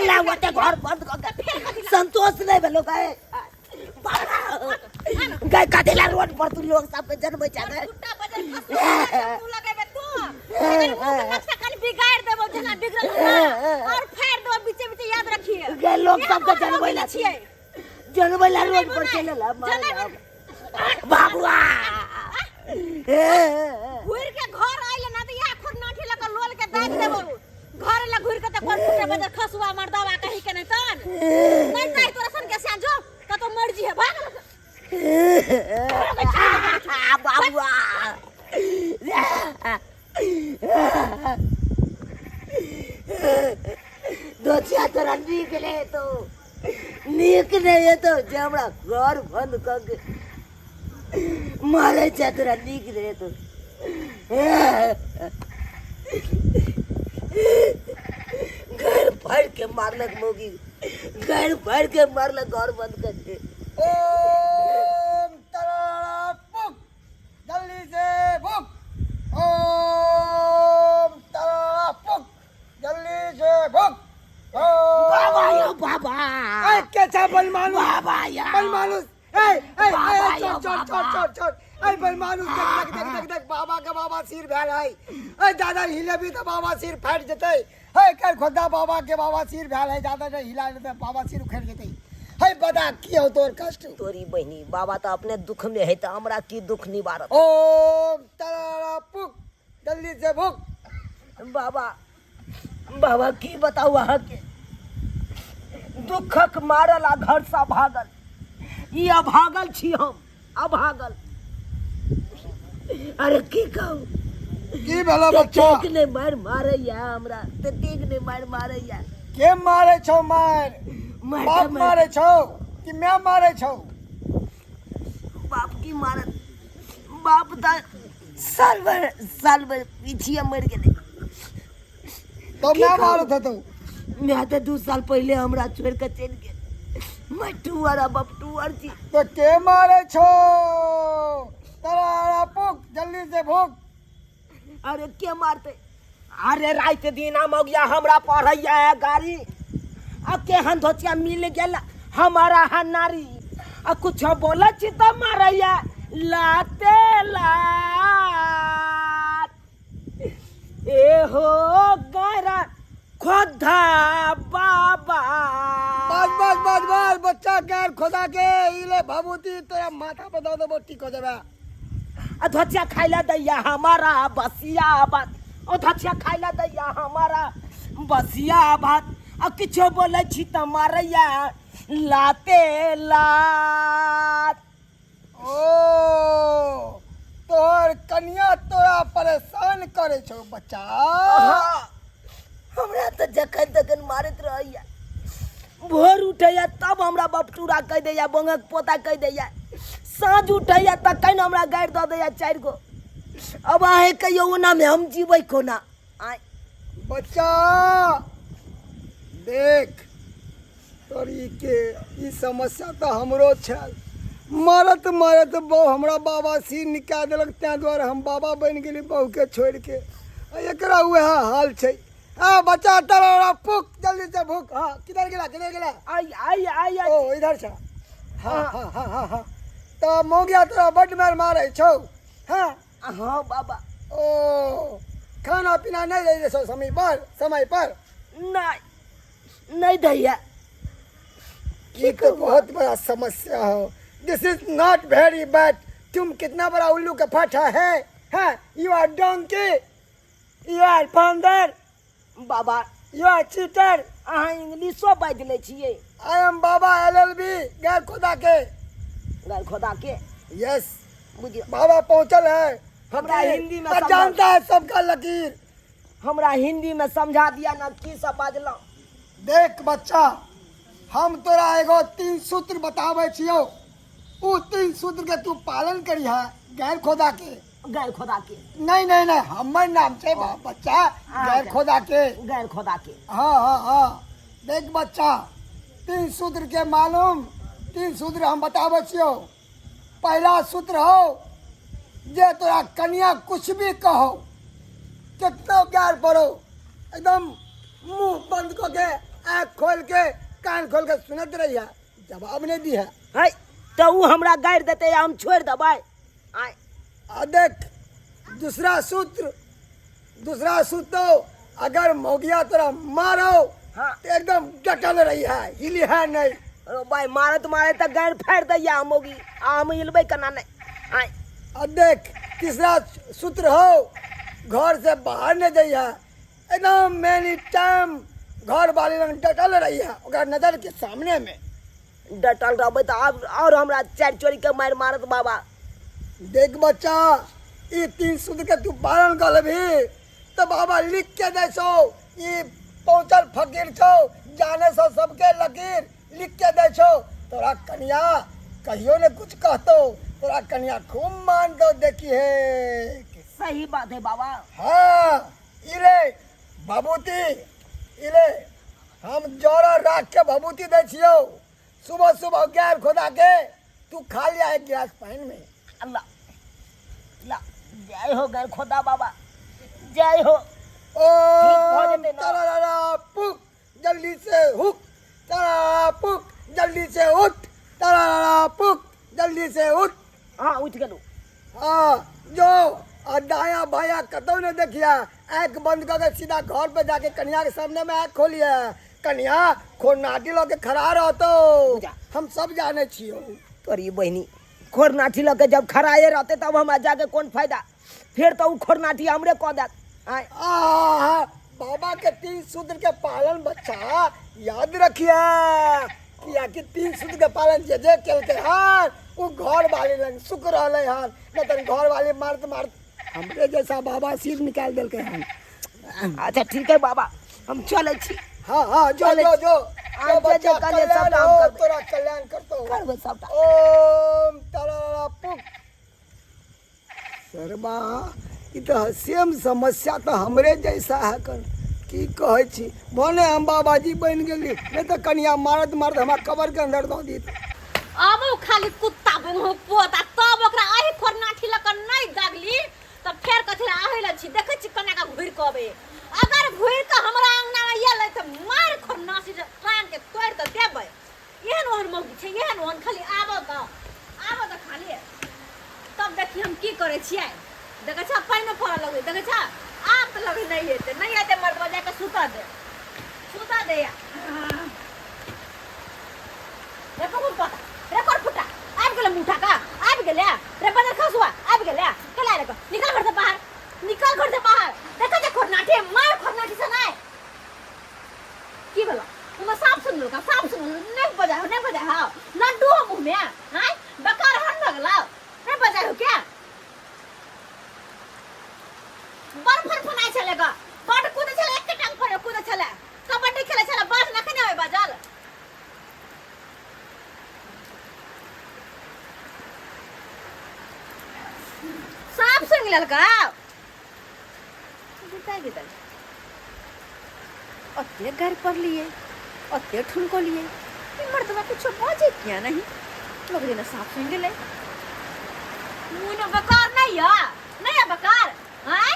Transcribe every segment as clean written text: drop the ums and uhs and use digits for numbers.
मारला ओते घर बंद कऽ के फेर कथी ला? संतोष नहीं भेलो गए गए कथी ला रोड पर तू लोग सबके जनबै छै गए कुत्ता बजर खसुआ तू लगेबे तू अगर मुंह के नक्शा कनि बिगाड़ देबो जेना बिगड़ल ना और फाड़ देबो बीचे बीचे याद रखिए गए लोग सबके जनबै ला छियै जनबै ला रोड पर चले ला जनबै बाबुआ घुर के घर आइले ना त या खुर नाठी लगा लोल के दाब देबो घर ला घुर के त कोन कुत्ता बजर खसुआ मर्दवा कहीं के नहीं तन नहीं चाही तोरा सन के स्याजो त तो मर्जी है भाग बाबुआ दोचिया तोरा नीक नहीं हेतौ नीक नहीं हेतौ जे हमरा घर बंद कऽ के मारै छै तोरा नीक नहीं हेतौ घर फाड़ि के मारलक मौगी घर फाड़ि के मारलक घर बंद कऽ के ओम तरारा पुक जल्दी से भुक ओम तरारा पुक जल्दी से भुक ओम बाबा यो बाबा ए कैसा बलमानुस बाबा या बलमानुस ए ए ए बाबा छोड़ यो छोड़ छोड़ बाबा। छोड़ छोड़ ए बलमानुस देख देख देख देख देख बाबा के बाबा सिर भेल है ए दादा हिलेबी तो बाबा सिर फाटि जेतै हे कर खोदा बाबा के बाबा सिर भेल है दादा जे हिला देतै बाबा सिर उखड़ि जेतै हे बता की हो तोर कष्ट तोरी बहिनी बाबा तऽ अपने दुख में है तऽ हमरा की दुख निवारत ओम तरारा पुक जल्दी से भुक बाबा बाबा की बताऊ अहाँके दुखक मारल आ घरसँ भागल ई अभागल छी हम अभागल अरे की कहू की भेलो बच्चा ततेक नहि मारि मारैया हमरा ततेक नहि मारि मारैया के मारे छौ मार मारि बाप मारे छौ कि मैं मारे छौ बाप की मारत बाप तऽ साल भर पीछिए मरि गेलै तो की मैं कहू? मारत हेतौ मैं तऽ 2 साल पहिले हमरा छोड़ि कऽ चलि गेल मट्टू आर आ बपटू आर छी तो के मारे छौ तरारा पुक जल्दी से भूक अरे के मारते अरे राति दिना मौगिया हमरा पढ़ैया है गाड़ी आ केहन धोतिया मिल गेल हमारा हा नारी आ कुछ बोला छी तऽ मारैया लाते लात ए हो गरा खोधा बाबा बस बस बस बस बच्चा गैर खोदा के इले भभूति तोरा माथा पर दऽ देबो ठीक हो जेबे आ धोतिया खाइला दैया हमारा बसिया भात ओ धोतिया खाइला दैया हमारा बसिया भात आ किछो बोलै छी तऽ मारैया लाते लात ओ तोहर कनिया तोरा परेशान करे छौ बच्चा हाँ, हमरा तऽ जखन तखन मारैत रहैया भोर उठैया तब हमरा बपटूरा कहि दैया बोंगक पोता कहि दैया साँझ उठैया तखन हमरा गारि दऽ दैया चारि गो अब अहें कहियो ओनामे हम जीबै कोना आँय बच्चा देख तोरी के ई समस्या तऽ हमरो छल मारत मारत बहु हमरा बाबा सिर निकालि देलक ताहि दुआरे हम बाबा बनि गेली बहुके छोड़िके आ एकरा उएह हाल छै हाँ बच्चा तोरा फूक जल्दी से भूख हाँ किधर गेला किधर गेला आइ आइ आइ आइ ओ इधर छ हाँ हाँ हाँ हाँ हाँ तऽ मौगिया तोरा बड्ड मारि मारै छौ हाँ हाँ बाबा ओ खाना पीना नहि दै छौ समय पर समय पर नहि नहि दैया ये तो बहुत बड़ा समस्या हो this is not very bad तुम कितना बड़ा उल्लू का फाटा है हाँ you are donkey you are बंदर बाबा you are cheater अहाँ इंग्लिशो बाजि लै छियै I am Baba L L B गैर खुदा के गैर खुदा के यस बुझियौ बाबा पहुंचल है हमरा हिंदी में और जानता है सबका लकीर हमरा हिंदी में समझा दिया ना की सब बाजलहुँ देख बच्चा हम तोरा एगो तीन सूत्र बताबै छियौ उ तीन सूत्र के तू पालन करिहा गैर खोदा के गैर खोदा के नहीं नहीं नहीं हमर नाम छै बच्चा गैर खोदा के गैर खोदा के हाँ हाँ हाँ देख बच्चा तीन सूत्र के मालूम तीन सूत्र हम बताबै छियौ पहला सूत्र हो जे तोरा कनिया कुछ भी कहो कितना प्यार पड़ो एकदम मुंह बंद कऽ के आँख खोल के कान खोल के सुनत रहिया, जवाब नहीं दिया। है तऽ उ हमरा गारि देतै आ हम छोड़ि देबै? आय। आ देख, दूसरा सूत्र, दूसरा सूत्र, अगर मौगिया तोरा मारो, तो एकदम डटल रही है, हिली है नहीं। अरे भाई, मारत मारत तऽ गारि फाड़ि दैया मौगी, आ हम हिलबै केना नहि? आय। आ देख, तीसरा सूत्र हो, घर से बाहर नहीं जाइए, एकदम मेनी टाइम घर वाले लग डटल रही है, ओकरा नजर के सामने में। डटल रहबै तऽ आब आओर हमरा चारि चोरी के मारि मारत बाबा। देख बच्चा, ई तीन सूत्र के तू पालन कर लेबही तो बाबा लिख के दै छौ, ई पहुँचल फकीर छौ, जाने सौ सबके लकीर, लिख के दै छौ, तोरा कनिया कहियो ने कुछ कहतो, तोरा कनिया खूब मान दो, देखी हे। सही बात है बाबा। हाँ, इले भभूति, इले हम जरा राख के भभूति दै छियौ, सुबह सुबह गैर खोदा के तू खा लिया एक गिलास पानी में। अल्लाह ला, जय हो गैर खोदा बाबा, जय हो। ठीक भऽ ओम जेतै ना? तरारा पुक जल्दी से हुक, तरारा पुक जल्दी से उठ, तरारा पुक जल्दी से उठ। हाँ, उठि गेलहुँ। हाँ, जो आ दाया बाया कतौ नहीं देखिया, आँख बंद करके सीधा घर पे जाके कन्या के सामने में आँख खोलिए, कन्या खोनाटी लऽ के खड़ा रहतो, जा। हम सब जाने छियो। तोरी बहिनी, खोरनाठी लऽ के जब खड़ाए रहते तब हमरा जाके कोन फायदा? फेर तऽ ओ खोरनाठी हमरे कऽ देत। आँय। आहा, बाबा के तीन सूत्र के पालन बच्चा याद रखिए, कियाकि तीन सूत्र के पालन जे जे केलकै हन ओ घर वाले लग सुख रहलै हन, नहीं तऽ घर वाले मारत मारत हमरे जैसा बाबा सिर निकाल देलकै हन। अच्छा ठीक है बाबा, हम चलै छी। हाँ हाँ, जो चलै जो छी। जो आ, जो जे बच्चा जे कहलियै कल्याण सबटा हम हो, करबै। तोरा कल्याण करतो। करबै सबटा। ओम तरारा पुक। सरबा, ई तऽ सेम समस्या तऽ हमरे जैसा है कन। की कहै छी, भने हम बाबाजी बनि गेली, नहि तऽ कनिया मारत मारत हमरा कबर के अंदर दऽ देत। अब उ खाली कुत्ता बंगो पोता, तब ओकरा एही खोरनाठी लऽ कऽ नहि दागली तऽ फेर कथी लए आबै लए छी? देखै छी कना कऽ घुरि कऽ अबै। अगर घुरि कऽ हमरा अंगना मे एलै तऽ मारि खोरनाठी टांग के तोड़ि कऽ देबै। एहन ओहन मौगी छै, एहन ओहन। खाली आबऽ तऽ, आबऽ तऽ खाली, तब देखी हम की करै छियै। देखै छ, पानिओ पड़ऽ लगै, देखै छ। आब तऽ लगै नहि एतै, नहि एतै मर्दबा। जाके सुतऽ दे, सुतऽ दे। रे पकड़ पता रे कर फुटा, आबि गेलै मुठा का, आबि गेलै रे बदर खसुआ, आबि गेलै। कला रे, निकल घर से बाहर, निकल घर से बाहर। देखै छै खोरनाठी, मार खोरनाठी से। नहि की भेलो? हमरा साफ सुनल का, साफ सुनल। नहीं बजाय हो, नहीं बजाय हो, लड्डू हो मुंह में। हां, बेकार हन भगला, नहीं बजाय हो क्या? बड़ फनफनाइ छलै ग, बड़ कूदै छलै, एक टांग पर कूदै छलै, कबड्डी खेलै छलै। बाज नखन आबै बाजल। साफ सुनि लेलका गिरता गिरता ओते गारि पढ़लिए, ओते ठुनकलिए, ई मर्दवा कुछो बजे किया नहीं? लोग जेना साफ सुनि गेलै। मुँह में बकार नहीं है, नहीं है बकार। आय,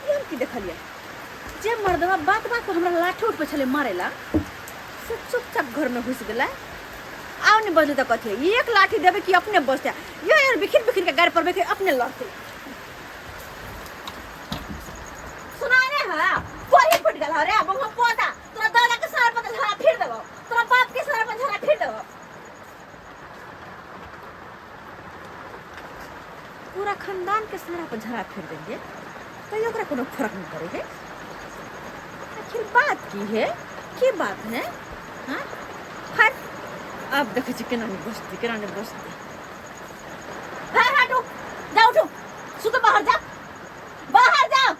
ई हम की देखलिए? जे मर्दवा बात बात पर हमरा लाठी उठबै छलै मारेला, से चुपचाप घरमे घुसि गेलै। आब नहि बजलै तऽ कथी? एक लाठी देबै कि अपने बजतै? यो यार, बिखिर बिखिर के गारि पड़बै कि अपने लड़तै? सुना रे, हा कोही फुट गेल रे बंगा पोता, तोरा दादा के सर पर झड़ा फिर देबो, तोरा बाप के सर पर झड़ा फिर देबो। पूरा खानदान के सारा पर झड़ा फिर देंगे तो ओकरा कोनो फर्क नहीं पड़े है। आखिर बात की है, की बात है? हाँ, हट। अब देखै छी केना नहि बसतै, केना नहि बसतै। हे हटू, जाउ, उठू, सुतो, बाहर जा, बाहर जाओ।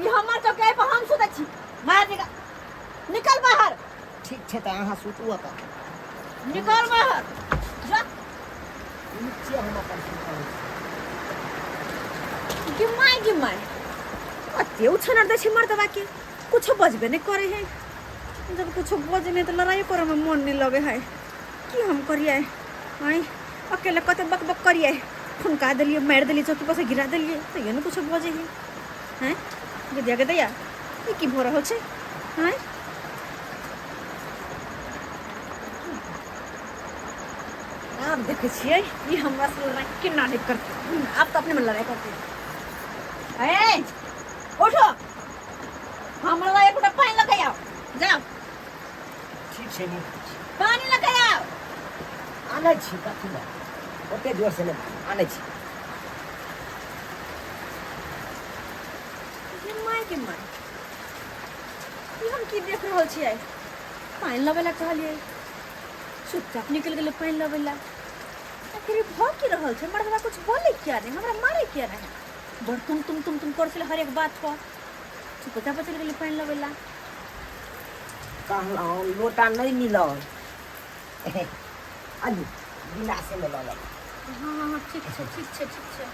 ई हमर चौकी पर हम सुतै छी। बाहर निकल, निकल बाहर। ठीक छै, तऽ अहाँ सुतू अपन। निकल बाहर, जा। नीचे हम अपन सुतल छी। गिमाय गिमाय, कते उछनर दै छै मर्दबा के, कुछो बजबे नहि करे है। जब कुछो बजे नहि तऽ लड़ाइयो करे में मन नहि लगे है। की हम करियै? आँय, अकेले कते बक बक करियै? ठुनका देलियै, मारि देलियै, चौकी पर से गिरा देलियै, तैयो ने कुछो भऽ जाइए। हैं गदिया गदैया, ई की भऽ रहल छै? हैं, आब देखै छियै ई हमरा से लड़ाइ केना नहि करतै। आब तऽ अपने में लड़ाइ करतै। ए उठो, हमरा लग एक पानि लऽ के आउ, जाउ। ठीक छै, नीक छै। पानि लऽ के आउ। आनै छी, कथी लए ओते जोर से नहि आनै छी। गे माय के माय, ई हम की देख रहल छियै? पानि लबै लए कहलियै, चुपचाप निकलि गेलै पानि लबै लए। आखिर ई भऽ की रहल छै? मर्दबा कुछ बोलै किया नहि? हमरा मारै किया नहि? बड़ तुम तुम तुम तुम करै छलै हर एक बात पर, चुपचाप चलि गेलै पानि लबै लए। कहलहुँ लोटा नहि मिलल, आलू गिलासेमे लऽ लेब। हँ हँ हँ, ठीक छै, ठीक छै, ठीक छै।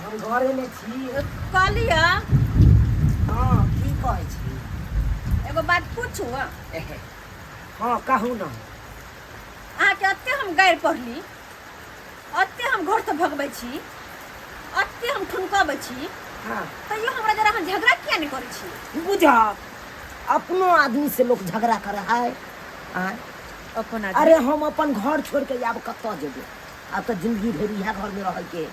हम घरेमे छी। कहलियै। हँ, की कहै छी? एगो बात पूछू? हँ, कहू ने। अहाँके एते हम गारि पढ़ली, एते हम घरसँ भगबै छी, एते हम ठुनकबै छी, तैयो हमरा जरा अहाँ झगड़ा किया नहि करै छी? बुझा, अपनो आदमी से लोक झगड़ा करे है? आँय? अपन? अरे, हम अपन घर छोड़ के आब कतऽ जेबै? आब तऽ जिंदगी भरि इएह घरमे रहैके।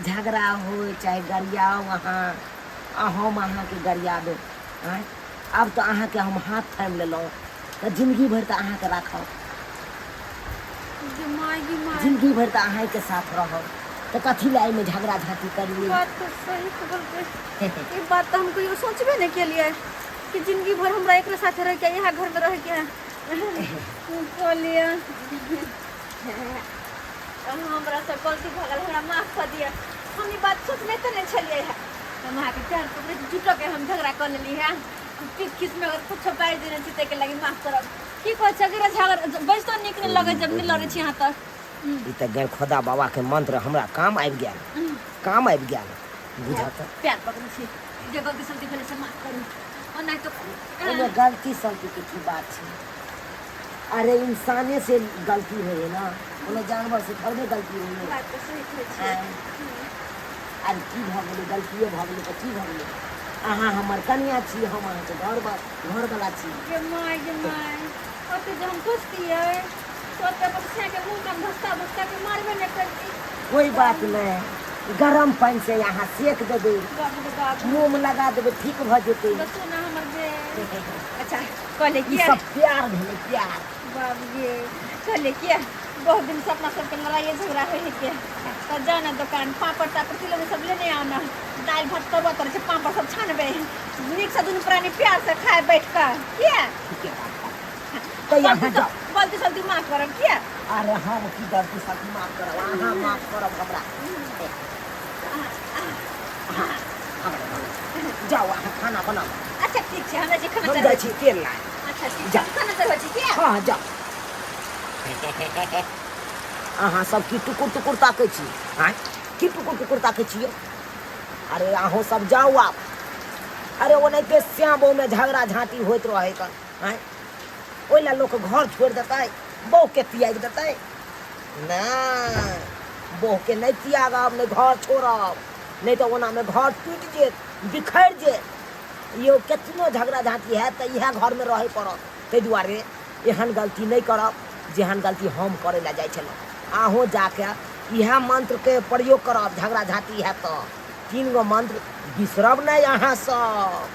झगड़ा हो चाहे गरियाओ अहाँ आ हम अहाँके गरियाबे, आँय, आब तऽ अहाँके हम हाथ थामि लेलहुँ तऽ जिंदगी भरि तऽ अहाँके राखब। गे माय, गे माय। जिंदगी भरि तऽ अहाँके साथ रहब, तऽ कथी लए एहिमे झगड़ा झाँटी करियै? बात तऽ सही कहलकै। ई बात तऽ हम कहियो सोचबे नहि केलियै कि जिंदगी भर हमरा एकरे साथे रह के, इएह घर में रह के है। कहलियै, हमरा से गलती भऽ गेल, हमरा माफ कऽ दिअ। हम ई बात सोचने तऽ नहि छलियै है। हम अहाँके पैर पकड़ै छी, झूठो के हम झगड़ा कऽ लेली है। किस किस में अगर कुछो बाजि देने छी ताहिके लागि माफ करब। की कहै छै, झगड़ा झगड़ा बैसतो नीक नहि लगै जब नहि लड़ै छी अहाँ तऽ। ई तऽ गैर खोदा बाबा के मंत्र हमरा काम आबि गेल, काम आबि गेल बुझा तऽ। पैर पकड़ै छी, जे गलती सलती भेलै से माफ करू, ओना तऽ एहिमे गलती सलती के की बात छै? अरे, इंसाने से गलती होइ है ना, कोनो जानवर से थोड़े गलती होइ है। बात तऽ सही कहै छियै। अरे, की भऽ गेलै? गलतिए भऽ गेलै तऽ की भऽ गेलै? अहाँ हमर कनिया छी, हम अहाँके घर घरवला छी। गे माय, गे माय, ओते जे हम सोचतियै तऽ ओते अपन के मुँह में धसका धसका के मारबे नहि करती। कोई बात नहि, गरम पानि से अहाँ सेक देबै। बाप रे बाप। मुँहमे लगा देबै, ठीक भऽ जेतै। बसू ना हमर बे। अच्छा, कहले ई किया सब प्यार भेलै, प्यार। बाप गे, कहले किया बहुत दिन से अपना सबके लड़ाइए झगड़ा होइ है के, तऽ जाउ ने दोकान, पापड़ तापड़ तिलौरी सब लेने आउ ने। दालि भात तरुआ तरै छै, पापड़ सब छानबै, नीकसँ दुनू प्राणी प्यार से खाय बैठ कऽ। किया? ठीके बात बा। तऽ यहाँ जाउ। गलती सलती माफ करब किया? अरे, हम की गलती सलती माफ करब? अहाँ माफ करब हमरा। हमरा जाउ, अहाँ खाना बनाउ। अच्छा, ठीक छै, हमरा जे खाना हम चढ़बै। जाइ छी तेल लाए। अच्छा, ठीक जा। छै, खाना चढ़बै छी किया? हँ, जाउ। अहाँ सब की टुकुर टुकुर ताकै छी? आँय, की टुकुर टुकुर ताकै छी यौ? अरे, अहूँ सब जाउ आब। अरे, ओनाहिते श्याम में झगड़ा झाँटी होइत रहै कन। आँय, ओहि लए लोक घर छोड़ि देतै, बहुके त्यागि देतै? नहि, बहुके नहि त्यागब, नहि घर छोड़ब, नहि तऽ ओनामे घर टूटि जेत, बिखरि जेत यौ। केतनो झगड़ा झाँटी हैत तऽ इएह घरमे रहै पड़त। ताहि दुआरे एहन गलती नहि करब जेहन गलती हम करै लए जाइ छलहुँ। अहूँ जाके इएह मन्त्रके प्रयोग करब। झगड़ा झाँटी हैत तऽ 3 गो मन्त्र बिसरब नहि अहाँ सब।